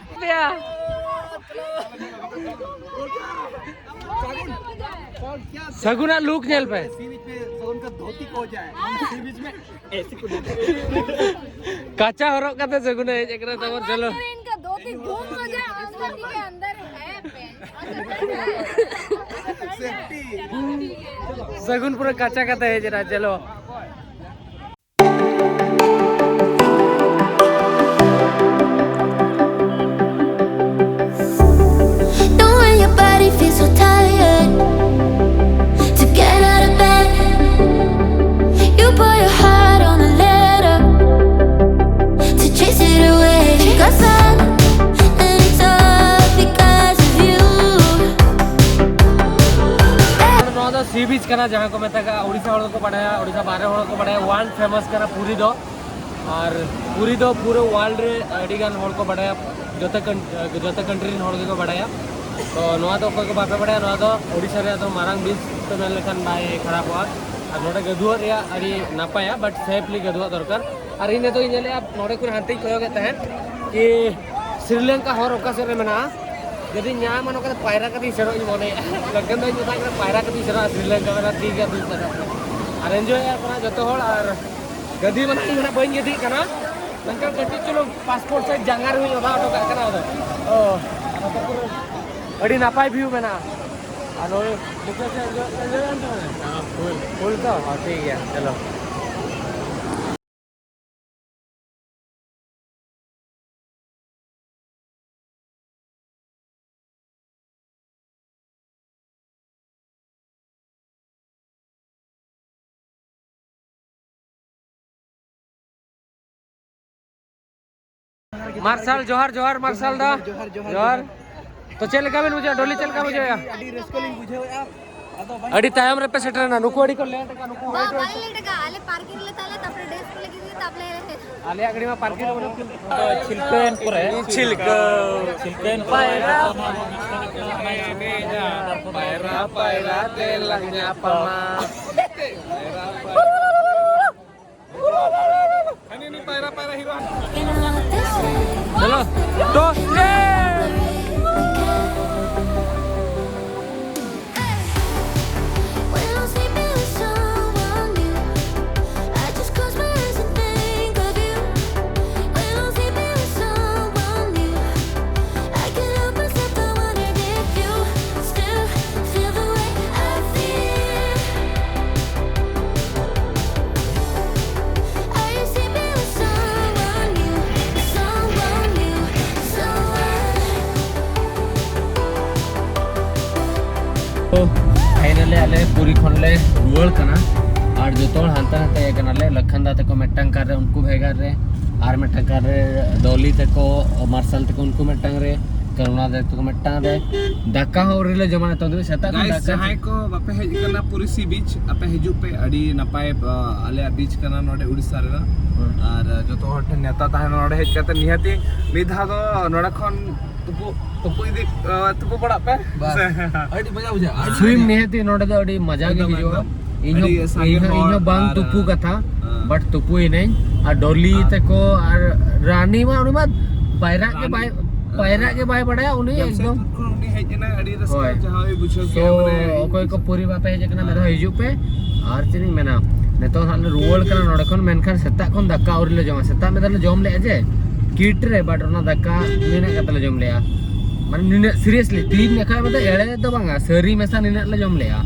ᱥᱟᱹᱜᱩᱱᱟᱜ look ᱧᱮᱞ ᱯᱮ᱾ सी बीच में सागुन का धोती खो जाए, सी बीच में ऐसी को। ᱠᱟᱪᱟ ᱦᱚᱨᱚᱜ ᱠᱟᱛᱮ ᱥᱟᱹᱜᱩᱱᱮ ᱦᱮᱡ ᱟᱠᱟᱱᱟ, ᱛᱟᱯᱚᱨ ᱪᱚᱞᱚ᱾ इनका धोती गुम हो जाए, अंदर के अंदर है। ᱥᱟᱹᱜᱩᱱ ᱯᱩᱨᱟᱹ ᱠᱟᱪᱟ ᱠᱟᱛᱮ ᱦᱮᱡ ᱮᱱᱟ, ᱪᱚᱞᱚ᱾ Knowing your body feels so tired to get out of bed. You pour your heart on a letter to chase it away. Got silent and it's all because of you. ᱱᱚᱣᱟ ᱫᱚ ᱥᱤ ᱵᱤᱪ ᱠᱟᱱᱟ, ᱡᱟᱦᱟᱸ ᱠᱚ ᱢᱮᱛᱟᱜᱼᱟ, ᱳᱰᱤᱥᱟ ᱦᱚᱲ ᱫᱚᱠᱚ ᱵᱟᱰᱟᱭᱟ, ᱳᱰᱤᱥᱟ ᱵᱟᱦᱨᱮ ᱦᱚᱲ ᱠᱚ ᱵᱟᱰᱟᱭᱟ, ᱳᱣᱟᱨᱞᱰ ᱯᱷᱮᱢᱟᱥ ᱠᱟᱱᱟ ᱯᱩᱨᱤ ᱫᱚ᱾ ᱟᱨ ᱯᱩᱨᱤ ᱫᱚ ᱯᱩᱨᱟᱹ ᱳᱣᱟᱨᱞᱰ ᱨᱮ ᱟᱹᱰᱤ ᱜᱟᱱ ᱦᱚᱲ ᱠᱚ ᱵᱟᱰᱟᱭᱟ, ᱡᱚᱛᱚ ᱠᱟᱱ-, ᱡᱚᱛᱚ ᱠᱟᱱᱴᱨᱤ ᱨᱮᱱ ᱦᱚᱲ ᱜᱮᱠᱚ ᱵᱟᱰᱟᱭᱟ᱾ ᱛᱚ ᱱᱚᱣᱟ ᱫᱚ ᱚᱠᱚᱭ ᱠᱚ ᱵᱟᱯᱮ ᱵᱟᱰᱟᱭᱟ, ᱱᱚᱣᱟ ᱫᱚ ᱳᱰᱤᱥᱟ ᱨᱮᱭᱟᱜ ᱫᱚ ᱢᱟᱨᱟᱝ ᱵᱤᱪ ᱯᱮ ᱢᱮᱱ ᱞᱮᱠᱷᱟᱱ ᱵᱟᱭ ᱠᱷᱟᱨᱟᱯᱚᱜᱼᱟ᱾ ᱟᱨ ᱱᱚᱰᱮ ᱜᱟᱹᱫᱩᱣᱟᱹᱜ ᱨᱮᱭᱟᱜ ᱟᱹᱰᱤ ᱱᱟᱯᱟᱭᱟ, but ᱥᱮᱯᱷᱞᱤ ᱜᱟᱹᱫᱩᱣᱟᱜ ᱫᱚᱨᱠᱟᱨ᱾ ᱟᱨ ᱤᱧ ᱱᱤᱛᱚᱜ ᱤᱧ ᱧᱮᱞᱮᱫᱼᱟ, ᱱᱚᱰᱮ ᱠᱷᱚᱱ ᱦᱟᱱᱛᱮᱧ ᱠᱚᱭᱚᱜᱮᱫ ᱛᱟᱦᱮᱸᱫ ᱠᱤ ᱥᱨᱤᱞᱚᱝᱠᱟ ᱦᱚᱨ ᱚᱠᱟ ᱥᱮᱫ ᱨᱮ ᱢᱮᱱᱟᱜᱼᱟ᱾ ᱡᱩᱫᱤ ᱧᱟᱢᱟ ᱱᱚᱝᱠᱟ ᱫᱚ ᱯᱟᱭᱨᱟ ᱠᱟᱛᱮ ᱤᱧ ᱥᱮᱱᱚᱜ ᱤᱧ ᱢᱚᱱᱮᱭᱮᱫᱼᱟ᱾ ᱞᱚᱠᱠᱷᱚᱱ ᱫᱚ ᱤᱧ ᱢᱮᱛᱟᱭ ᱠᱟᱱᱟ ᱯᱟᱭᱨᱟ ᱠᱟᱛᱮ ᱤᱧ ᱥᱮᱱᱚᱜᱼᱟ ᱥᱨᱤᱞᱚᱝᱠᱟ, ᱢᱮᱱᱟ ᱴᱷᱤᱠ ᱜᱮᱭᱟ ᱫᱩᱧ ᱥᱮᱱᱚᱜ᱾ ᱟᱨ ᱮᱱᱡᱚᱭ ᱠᱟᱱᱟ ᱡᱚᱛᱚ ᱦᱚᱲ, ᱟᱨ ᱜᱟᱹᱰᱤ ᱢᱟᱱᱮ ᱤᱧ ᱦᱟᱸᱜ ᱵᱟᱹᱧ ᱜᱟᱹᱰᱤᱜ ᱠᱟᱱᱟ, ᱢᱮᱱᱠᱷᱟᱱ ᱠᱟᱹᱴᱤᱡ ᱪᱩᱞᱩᱝ ᱯᱟᱥᱯᱳᱨᱴ ᱥᱟᱭᱤᱡ ᱡᱟᱸᱜᱟ ᱨᱮᱦᱚᱸᱧ ᱚᱫᱟ ᱦᱚᱴᱚ ᱠᱟᱜ ᱠᱟᱱᱟ᱾ ᱟᱫᱚ ᱚ, ᱟᱹᱰᱤ ᱱᱟᱯᱟᱭ ᱵᱷᱤᱭᱩ ᱢᱮᱱᱟᱜᱼᱟ᱾ ᱟᱨ ᱱᱚᱜᱼᱚᱭ ᱱᱤᱛᱚᱜ ᱥᱮ ᱮᱱᱡᱚᱭ, ᱮᱱᱡᱚᱭ ᱮᱱ ᱛᱟᱵᱚᱱᱟ᱾ ᱦᱮᱸ, ᱯᱷᱩᱞ᱾ ᱯᱷᱩᱞ ᱛᱚ? ᱦᱚᱸ, ᱴᱷᱤᱠ ᱜᱮᱭᱟ, ᱪᱚᱞᱚ᱾ ᱢᱟᱨᱥᱟᱞ ᱡᱚᱦᱟᱨ, ᱡᱚᱦᱟᱨ ᱢᱟᱨᱥᱟᱞ ᱫᱟ᱾ ᱡᱚᱦᱟᱨ, ᱡᱚᱦᱟᱨ, ᱡᱚᱦᱟᱨ᱾ ᱡᱚᱦᱟᱨ᱾ ᱛᱚ ᱪᱮᱫ ᱞᱮᱠᱟ ᱵᱮᱱ ᱵᱩᱡᱷᱟᱹᱣᱟ, ᱰᱚᱞᱤ ᱪᱮᱫ ᱞᱮᱠᱟ ᱵᱩᱡᱷᱟᱹᱣᱮᱜᱼᱟ? ᱟᱹᱰᱤ ᱨᱟᱹᱥᱠᱟᱹ ᱞᱤᱧ ᱵᱩᱡᱷᱟᱹᱣᱮᱜᱼᱟ᱾ ᱟᱹᱰᱤ ᱛᱟᱭᱚᱢ ᱨᱮᱯᱮ ᱥᱮᱴᱮᱨᱮᱱᱟ, ᱱᱩᱠᱩ ᱟᱹᱰᱤ ᱠᱚ ᱞᱮᱴ ᱟᱠᱟᱱᱟ, ᱱᱩᱠᱩ ᱵᱟᱝ, ᱵᱟᱞᱮ ᱞᱮᱴ ᱟᱠᱟᱫᱼᱟ, ᱟᱞᱮ ᱯᱟᱨᱠᱤᱝ ᱨᱮᱞᱮ ᱛᱟᱦᱮᱸ ᱞᱮᱱᱟ, ᱛᱟᱨᱯᱚᱨᱮ ᱰᱮᱥᱠ ᱠᱚ ᱞᱟᱹᱜᱤᱫ ᱛᱟᱨᱯᱚᱨᱮ ᱟᱞᱮᱭᱟᱜ ᱜᱟᱹᱰᱤ ᱢᱟ ᱯᱟᱨᱠᱤᱝ ᱨᱮ ᱵᱟᱹᱱᱩᱜ᱾ ᱪᱷᱤᱞᱠᱟᱹᱣᱮᱱ ᱯᱚᱨᱮ᱾ ᱪᱷᱤᱞᱠᱟᱹᱣ᱾ ᱪᱷᱤᱞᱠᱟᱹᱣᱮᱱ ᱯᱚᱨᱮ᱾ ᱯᱟᱭᱨᱟ ᱯᱟᱭᱨᱟ ᱛᱮ ᱞᱟᱝ ᱧᱟᱯᱟᱢᱟ᱾ ᱦᱟᱹᱱᱤ ᱱᱩᱭ ᱯᱟᱭᱨᱟ ᱯᱟᱭᱨᱟ ᱦᱤᱨᱳ᱾ ᱪᱚᱞᱚ, ᱴᱚᱥ ᱨᱮ᱾ ᱯᱷᱟᱭᱱᱟᱞᱤ ᱟᱞᱮ ᱯᱩᱨᱤ ᱠᱷᱚᱱ ᱞᱮ ᱨᱩᱣᱟᱹᱲ ᱠᱟᱱᱟ᱾ ᱟᱨ ᱡᱚᱛᱚ ᱦᱚᱲ ᱦᱟᱱᱛᱮ ᱱᱟᱛᱮ ᱠᱟᱱᱟᱞᱮ, ᱞᱟᱠᱷᱟᱱ ᱫᱟ ᱛᱟᱠᱚ ᱢᱤᱫᱴᱟᱝ ᱠᱟᱨ ᱨᱮ, ᱩᱱᱠᱩ ᱵᱷᱮᱜᱟᱨ ᱨᱮ, ᱟᱨ ᱢᱤᱫᱴᱟᱝ ᱠᱟᱨ ᱨᱮ ᱰᱚᱞᱤ ᱛᱟᱠᱚ, ᱢᱟᱨᱥᱟᱞ ᱛᱟᱠᱚ, ᱩᱱᱠᱩ ᱢᱤᱫᱴᱟᱝ ᱨᱮ, ᱠᱟᱨᱩᱱᱟ ᱫᱟ ᱛᱟᱠᱚ ᱢᱤᱫᱴᱟᱝ ᱨᱮ᱾ ᱫᱟᱠᱟ ᱦᱚᱸ ᱟᱹᱣᱨᱤ ᱞᱮ ᱡᱚᱢᱟ ᱱᱤᱛᱚᱝ ᱫᱷᱟᱹᱵᱤᱡ, ᱥᱮᱛᱟᱜ ᱠᱷᱚᱱ ᱜᱟᱭᱥ, ᱫᱟᱠᱟ ᱡᱟᱦᱟᱸᱭ ᱠᱚ ᱵᱟᱯᱮ ᱦᱮᱡ ᱟᱠᱟᱱᱟ ᱯᱩᱨᱤ ᱥᱤ ᱵᱤᱪ, ᱟᱯᱮ ᱦᱤᱡᱩᱜ ᱯᱮ, ᱟᱹᱰᱤ ᱱᱟᱯᱟᱭ, ᱟ, ᱟᱞᱮᱭᱟᱜ ᱵᱤᱪ ᱠᱟᱱᱟ ᱱᱚᱰᱮ ᱩᱲᱤᱥᱥᱟ ᱨᱮᱱᱟᱜ᱾ ᱦᱩᱸ᱾ ᱟᱨ ᱡᱚᱛᱚ ᱦᱚᱲ ᱴᱷᱮᱱ ᱱᱮᱣᱛᱟ ᱛᱟᱦᱮᱱᱟ, ᱱᱚᱰᱮ ᱦᱮᱡ ᱠᱟᱛᱮ ᱱᱤᱦᱟᱹᱛᱤ ᱢᱤᱫ ᱫᱷᱟᱣ ᱫᱚ ᱱᱚᱰᱮ ᱠᱷᱚᱱ ᱛᱩᱯᱩ, ᱛᱩᱯᱩ ᱤᱫᱤ, ᱟ, ᱛᱩᱯᱩ ᱵᱟᱲᱟᱜ ᱯᱮ᱾ ᱵᱟᱥ, ᱟᱹᱰᱤ ᱢᱚᱡᱟ ᱵᱩᱡᱷᱟᱹᱜᱼᱟ, ᱟᱹᱰᱤ ᱥᱩᱭᱤᱢ ᱢᱚᱡᱟ᱾ ᱱᱤᱦᱟᱹᱛᱤ ᱱᱚᱰᱮ ᱫᱚ ᱟᱹᱰᱤ ᱢᱚᱡᱟ ᱜᱮ ᱮᱠᱫᱚᱢ, ᱦᱩᱭᱩᱜᱼᱟ᱾ ᱮᱠᱫᱚᱢ᱾ ᱤᱧ ᱦᱚᱸ, ᱟᱹᱰᱤ ᱥᱟᱸᱜᱮ ᱤᱧ ᱦᱚᱸ, ᱤᱧ ᱦᱚᱸ ᱦᱚᱲ ᱵᱟᱝ ᱟᱨ, ᱛᱩᱯᱩ ᱠᱟᱛᱷᱟ, ᱦᱮᱸ᱾ But ᱛᱩᱯᱩᱭᱮᱱᱟᱹᱧ᱾ ᱟᱨ ᱰᱚᱞᱤ ᱟᱨ ᱛᱟᱠᱚ ᱟᱨ ᱨᱟᱱᱤ ᱢᱟ, ᱩᱱᱤ ᱢᱟ ᱯᱟᱭᱨᱟᱜ ᱜᱮ ᱨᱟᱱᱤ᱾ ᱵᱟᱭ, ᱯᱟᱭᱨᱟᱜ ᱜᱮ ᱵᱟᱭ ᱵᱟᱲᱟᱭᱟ ᱩᱱᱤ ᱡᱟᱢᱥᱮᱫᱽᱯᱩᱨ ᱮᱠᱫᱚᱢ᱾ ᱠᱷᱚᱱ ᱩᱱᱤ ᱦᱮᱡ ᱮᱱᱟᱭ, ᱟᱹᱰᱤ ᱨᱟᱹᱥᱠᱟᱹ ᱦᱳᱭ᱾ ᱵᱩᱡᱷᱟᱹᱣ ᱠᱮᱫᱟ, So, ᱢᱟᱱᱮ ᱚᱠᱚᱭ ᱠᱚ ᱯᱩᱨᱤ ᱵᱟᱯᱮ ᱦᱮᱡ ᱟᱠᱟᱱᱟ, ᱢᱤᱫ ᱫᱷᱟᱣ ᱦᱤᱡᱩᱜ ᱯᱮ᱾ ᱟᱨ ᱪᱮᱫ ᱤᱧ ᱢᱮᱱᱟ, ᱱᱤᱛᱚᱜ ᱦᱟᱸᱜ ᱞᱮ ᱨᱩᱣᱟᱹᱲ ᱠᱟᱱᱟ ᱱᱚᱰᱮ ᱠᱷᱚᱱ, ᱢᱮᱱᱠᱷᱟᱱ ᱥᱮᱛᱟᱜ ᱠᱷᱚᱱ ᱫᱟᱠᱟ ᱟᱹᱣᱨᱤ ᱞᱮ ᱡᱚᱢᱟ᱾ ᱥᱮᱛᱟᱜ ᱢᱤᱫ ᱫᱷᱟᱣ ᱞᱮ ᱡᱚᱢ ᱞᱮᱜᱼᱟ ᱡᱮ ᱠᱤᱴ ᱨᱮ, but ᱚᱱᱟ ᱫᱟᱠᱟ ᱱᱤᱱᱟᱹᱜ ᱠᱟᱛᱮ ᱞᱮ ᱡᱚᱢ ᱞᱮᱜᱼᱟ᱾ ᱢᱟᱱᱮ ᱱᱤᱱᱟᱹᱜ seriously, ᱛᱤᱦᱤᱧ ᱞᱮᱠᱷᱟ ᱢᱮᱱᱛᱮ ᱮᱲᱮ ᱫᱚ ᱵᱟᱝᱟ, ᱥᱟᱹᱨᱤ ᱢᱮᱥᱟ ᱱᱤᱱᱟᱹᱜ ᱞᱮ ᱡᱚᱢ ᱞᱮᱜᱼᱟ᱾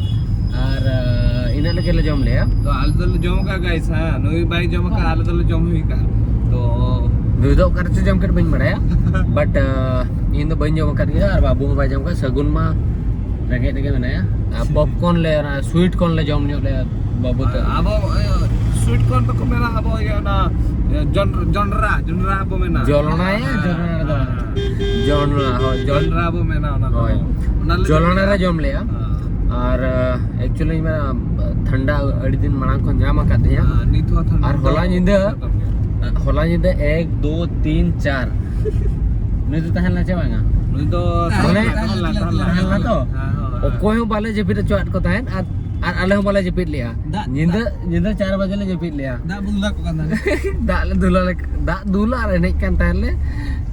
ᱟᱨ, ᱟᱸ, ᱤᱱᱟᱹᱜ ᱞᱮᱜᱮ ᱞᱮ ᱡᱚᱢ ᱞᱮᱜᱼᱟ᱾ ᱛᱚ ᱟᱞᱮ ᱫᱚᱞᱮ ᱡᱚᱢ ᱟᱠᱟᱫ guys, ᱦᱮᱸ, ᱱᱩᱭ ᱵᱟᱭ ᱡᱚᱢ ᱟᱠᱟᱫ, ᱟᱞᱮ ᱫᱚᱞᱮ ᱡᱚᱢ ᱦᱩᱭ ᱟᱠᱟᱫ᱾ ᱛᱚ ᱱᱩᱭ ᱫᱚ ᱚᱠᱟ ᱨᱮᱪᱚ ᱡᱚᱢ ᱠᱮᱫ ᱵᱟᱹᱧ ᱵᱟᱲᱟᱭᱟ᱾ But, ᱟᱸ, ᱤᱧ ᱫᱚ ᱵᱟᱹᱧ ᱡᱚᱢ ᱟᱠᱟᱫ ᱜᱮᱭᱟ ᱟᱨ ᱵᱟᱹᱵᱩ ᱦᱚᱸ ᱵᱟᱭ ᱡᱚᱢ ᱟᱠᱟᱫ᱾ ᱥᱟᱹᱜᱩᱱ ᱢᱟ ᱨᱮᱸᱜᱮᱡ ᱨᱮᱜᱮ ᱢᱮᱱᱟᱭᱟ᱾ ᱟᱨ popcorn ᱞᱮ, ᱚᱱᱟ sweet corn ᱞᱮ ᱡᱚᱢ ᱧᱚᱜ ᱞᱮ ᱵᱟᱹᱵᱩ ᱛᱮ᱾ ᱟᱵᱚ, ᱤᱭᱟᱹ, sweet corn ᱫᱚᱠᱚ ᱢᱮᱱᱟ ᱟᱵᱚ, ᱤᱭᱟᱹ, ᱚᱱᱟ, ᱤᱭᱟᱹ, ᱡᱚᱱ-, ᱡᱚᱱᱰᱨᱟ, ᱡᱚᱱᱰᱨᱟ ᱵᱚ ᱢᱮᱱᱟ᱾ ᱡᱚᱞᱚᱱᱟ, ᱦᱮᱸ, ᱡᱚᱞᱚᱱᱟ ᱫᱚ᱾ ᱦᱮᱸ, ᱦᱮᱸ᱾ ᱡᱚᱱᱰᱨᱟ, ᱦᱳᱭ, ᱡᱚᱞ-, ᱡᱚᱱᱰᱨᱟ ᱵᱚ ᱢᱮᱱᱟ ᱚᱱᱟ ᱫᱚ᱾ ᱦᱳᱭ᱾ ᱚᱱᱟ ᱞᱮ ᱡᱚᱞᱚᱱᱟ ᱡᱚᱢ ᱨᱮ ᱞᱮᱜᱼᱟ᱾ ᱡᱚᱢ ᱞᱮᱜᱼᱟ᱾ ᱦᱮᱸ᱾ ᱟᱨ ᱮᱠᱪᱩᱭᱮᱞᱤ ᱤᱧ ᱢᱟ ᱴᱷᱟᱱᱰᱟ ᱟᱹᱰᱤ ᱫᱤᱱ ᱢᱟᱲᱟᱝ ᱠᱷᱚᱱ ᱧᱟᱢ ᱟᱠᱟᱫ ᱞᱤᱧᱟ᱾ ᱦᱮᱸ, ᱱᱤᱛ ᱦᱚᱸ ᱴᱷᱟᱱᱰᱟ ᱟᱨ ᱦᱚᱞᱟ ᱫᱚ ᱧᱤᱫᱟᱹ ᱠᱟᱱ ᱜᱮᱭᱟ᱾ ᱦᱚᱞᱟ ᱧᱤᱫᱟᱹ ᱮᱠ ᱫᱩ ᱛᱤᱱ ᱪᱟᱨ ᱱᱩᱭ ᱫᱚ ᱛᱟᱦᱮᱸ ᱞᱮᱱᱟ ᱪᱮ ᱵᱟᱝᱟ? ᱱᱩᱭ ᱫᱚ ᱢᱟᱱᱮ ᱛᱟᱦᱮᱸ ᱞᱮᱱᱟ, ᱛᱟᱦᱮᱸ ᱞᱮᱱᱟ, ᱛᱟᱦᱮᱸ ᱞᱮᱱᱟ ᱛᱚ? ᱦᱮᱸ, ᱦᱮᱸ, ᱦᱮᱸ᱾ ᱚᱠᱚᱭ ᱦᱚᱸ ᱵᱟᱞᱮ ᱡᱟᱹᱯᱤᱫ ᱦᱚᱪᱚᱣᱟᱫ ᱠᱚ ᱛᱟᱦᱮᱸᱫ ᱟᱨ ᱟᱨ ᱟᱞᱮ ᱦᱚᱸ ᱵᱟᱞᱮ ᱡᱟᱹᱯᱤᱫ ᱞᱮᱜᱼᱟ᱾ ᱫᱟᱜ, ᱧᱤᱫᱟᱹ ᱫᱟᱜ᱾ ᱧᱤᱫᱟᱹ ᱪᱟᱨ ᱵᱟᱡᱮ ᱞᱮ ᱡᱟᱹᱯᱤᱫ ᱞᱮᱜᱼᱟ᱾ ᱫᱟᱜ ᱵᱚᱱ ᱫᱩᱞ ᱟᱠᱚ ᱠᱟᱱ ᱛᱟᱦᱮᱸᱱᱟ᱾ ᱫᱟᱜ ᱞᱮ ᱫᱩᱞᱟ ᱞᱮ ᱫᱟᱜ ᱫᱩᱞᱟ ᱟᱨ ᱮᱱᱮᱡ ᱠᱟᱱ ᱛᱟᱦᱮᱸᱫ ᱞᱮ᱾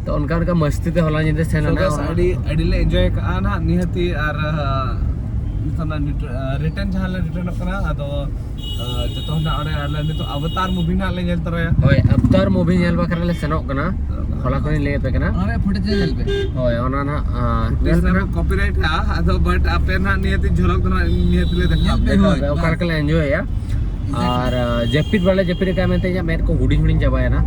ᱛᱚ ᱚᱱᱠᱟ ᱚᱱᱠᱟ ᱢᱟᱹᱥᱛᱤ ᱛᱮ ᱦᱚᱞᱟ ᱧᱤᱫᱟᱹ ᱥᱮᱱ So ᱞᱮᱱᱟ᱾ guys, ᱟᱹᱰᱤ ᱟᱹᱰᱤ ᱞᱮ ᱮᱱᱡᱚᱭ ᱠᱟᱜᱼᱟ ᱱᱟᱦᱟᱜ ᱱᱤᱦᱟᱹᱛᱤ᱾ ᱟᱨ ᱟᱦ, ᱱᱤᱛᱚᱜ ᱱᱟᱜ ᱱᱤᱛ, ᱟᱦ, ᱨᱤᱴᱟᱨᱱ ᱡᱟᱦᱟᱸ ᱞᱮ ᱨᱤᱴᱟᱨᱱᱚᱜ ᱠᱟᱱᱟ, ᱟᱫᱚ ᱟᱦ, ᱡᱚᱛᱚ ᱦᱚᱲ ᱱᱟᱜ ᱚᱸᱰᱮ ᱟᱞᱮ ᱱᱤᱛᱚᱜ ᱟᱵᱟᱛᱟᱨ ᱢᱩᱵᱷᱤ ᱱᱟᱜ ᱞᱮ ᱧᱮᱞ ᱛᱚᱨᱟᱭᱟ᱾ ᱦᱳᱭ, ᱟᱵᱛᱟᱨ ᱢᱩᱵᱷᱤ ᱧᱮᱞ ᱵᱟᱠᱷᱨᱟ ᱞᱮ ᱥᱮᱱᱚᱜ ᱠᱟᱱᱟ᱾ ᱦᱚᱞᱟ ᱠᱷᱚᱱᱤᱧ ᱞᱟᱹᱭ ᱟᱯᱮ ᱠᱟᱱᱟ᱾ ᱚᱱᱟ ᱨᱮᱭᱟᱜ ᱯᱷᱩᱴᱮᱡᱽ ᱧᱮᱞ ᱯᱮ᱾ ᱦᱳᱭ, ᱚᱱᱟ ᱱᱟᱜ ᱟᱦ, ᱯᱷᱩᱴᱮᱡᱽ ᱧᱮᱞ ᱯᱮ ᱨᱮ ᱱᱟᱜ᱾ ᱠᱚᱯᱤᱨᱟᱭᱤᱴ ᱦᱮᱱᱟᱜᱼᱟ, ᱟᱫᱚ but ᱟᱯᱮ ᱱᱟᱜ ᱱᱤᱦᱟᱹᱛᱤ ᱡᱷᱚᱞᱚᱠ ᱫᱚ ᱱᱟᱜ ᱱᱤᱦᱟᱹᱛᱤ ᱞᱮ ᱫᱮᱠᱷᱟᱣ ᱧᱮᱞ ᱯᱮ, ᱟᱯᱮᱭᱟ᱾ ᱦᱳᱭ᱾ ᱦᱳᱭ, ᱚᱠᱟ ᱨᱮᱠᱚ ᱞᱮ ᱮᱱᱡᱚᱭᱟ᱾ ᱟᱨ ᱟᱦ, ᱡᱟᱹᱯᱤᱫ ᱵᱟᱞᱮ ᱡᱟᱹᱯᱤᱫ ᱟᱠᱟᱫ ᱢᱮᱱᱛᱮ ᱤᱧᱟᱹᱜ ᱢᱮᱫ ᱠᱚ ᱦᱩᱰᱤᱧ ᱦᱩᱰᱤᱧ ᱪᱟᱵᱟᱭᱮᱱᱟ᱾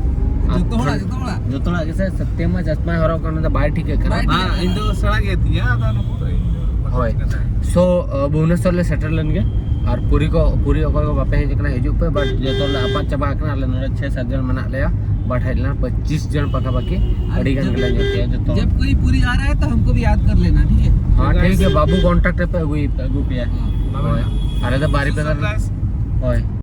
ᱟᱨ ᱡᱚᱛᱚ ᱦᱚᱲᱟᱜ, ᱡᱚᱛᱚ ᱦᱚᱲᱟᱜ᱾ ᱡᱚᱛᱚ ᱦᱚᱲᱟᱜ ᱜᱮᱥᱮ᱾ ᱥᱚᱛᱭᱚᱢ ᱢᱟ ᱪᱚᱥᱢᱟᱭ ᱦᱚᱨᱚᱜ ᱠᱟᱜ, ᱩᱱᱤ ᱫᱚ ᱵᱟᱭ ᱴᱷᱤᱠᱟᱹᱜ ᱠᱟᱱᱟ᱾ ᱵᱟᱭ ᱦᱮᱸ, ᱤᱧ ᱫᱚ ᱥᱮᱬᱟ ᱜᱮ ᱛᱤᱧᱟ, ᱟᱫᱚ ᱱᱩᱠᱩ ᱫᱚ ᱤᱧ ᱫᱚ ᱵᱟᱠᱚ ᱦᱳᱭ᱾ ᱪᱤᱠᱟᱹ ᱫᱟᱲᱮᱭᱟᱜᱼᱟ᱾ So, ᱟᱦ, ᱵᱷᱩᱵᱽᱱᱮᱥᱚᱨ ᱞᱮ ᱥᱮᱴᱮᱨ ᱞᱮᱱ ᱜᱮ᱾ ᱟᱨ ᱯᱩᱨᱤ ᱠᱚ, ᱯᱩᱨᱤ ᱚᱠᱚᱭ ᱠᱚ ᱵᱟᱯᱮ ᱦᱮᱡ ᱟᱠᱟᱱᱟ, ᱦᱤᱡᱩᱜ ᱯᱮ᱾ But ᱡᱚᱛᱚ ᱞᱮ ᱟᱯᱟᱫ ᱪᱟᱵᱟ ᱟᱠᱟᱱᱟ᱾ ᱟᱞᱮ ᱱᱚᱰᱮ ᱪᱷᱮ ᱥᱟᱛ ᱡᱚᱱ ᱢᱮᱱᱟᱜ ᱞᱮᱭᱟ, but ᱦᱮᱡ ᱞᱮᱱᱟ ᱯᱚᱸᱪᱤᱥ ᱡᱚᱱ ᱯᱟᱠᱟ ᱯᱟᱠᱤ᱾ ᱟᱨ ᱟᱹᱰᱤ ᱜᱟᱱ ᱡᱚᱛ-, ᱜᱮᱞᱮ ᱧᱮᱞ ᱠᱮᱜᱼᱟ ᱡᱚᱛᱚ᱾ जब कोई पुरी आ रहा है तो हमको भी याद कर लेना, ठीक है? ᱦᱮᱸ, ᱴᱷᱤᱠ ᱜᱮᱭᱟ, ᱵᱟᱹᱵᱩ ᱠᱚᱱᱴᱟᱠᱴ ᱨᱮᱯᱮ ᱟᱹᱜᱩᱭ ᱯᱮ, ᱟᱹᱜᱩ ᱯᱮᱭᱟ᱾ ᱦᱮᱸ᱾ ᱦᱳᱭ᱾ ᱟᱞᱮ ᱫᱚ ᱵᱟᱨᱤᱯᱟᱫᱟ᱾ Guys, ᱦᱳᱭ᱾